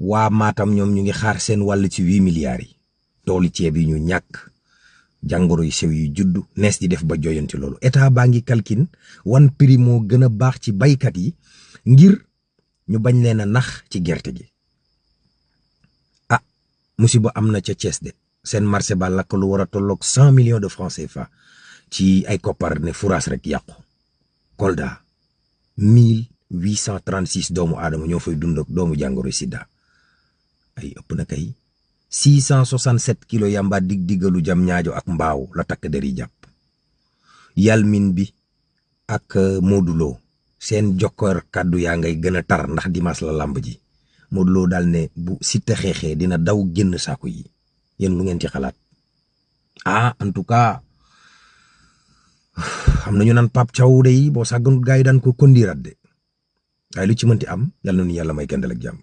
waa Matam ñoom ñu ngi xaar seen wàll ci 8 milliards yi toolu ceeb yi ñu ñàkk jàngoro yu sew yi juddu nees di def ba joyanti loolu état baa ngi kalkin wan prix moo gën a baax ci baykat yi ngir ñu bañ leen a nax ci gerte gi. ah musiba am na ca Thiès de seen marché ba lakk lu war a tolloog 100 millions de francs CFA ci ay koppar ne furaas rek yàqu. Kolda 1836 doomu aadama ñoo fay dund ak doomu jàngoro sida ay ëpp na kay 667 kilos yamba diggalu jam ñaajo ak mbaaw la takk der yi jàpp. Yalmin bi ak Modou Lo seen jokkoor kàddu yaa ngay gën a tar ndax dimanche la làmb ji Modou Lo daal ne bu Siteu xeexee dina daw génn saako yi yéen lu ngeen ci xalaat. en tout cas xam nañu naan Pape Thiaw de boo sàgganut gaa yi daan ko kondirat de waaye lu ci mënti am yàlla na nu yàlla may gëndal ak jàmm.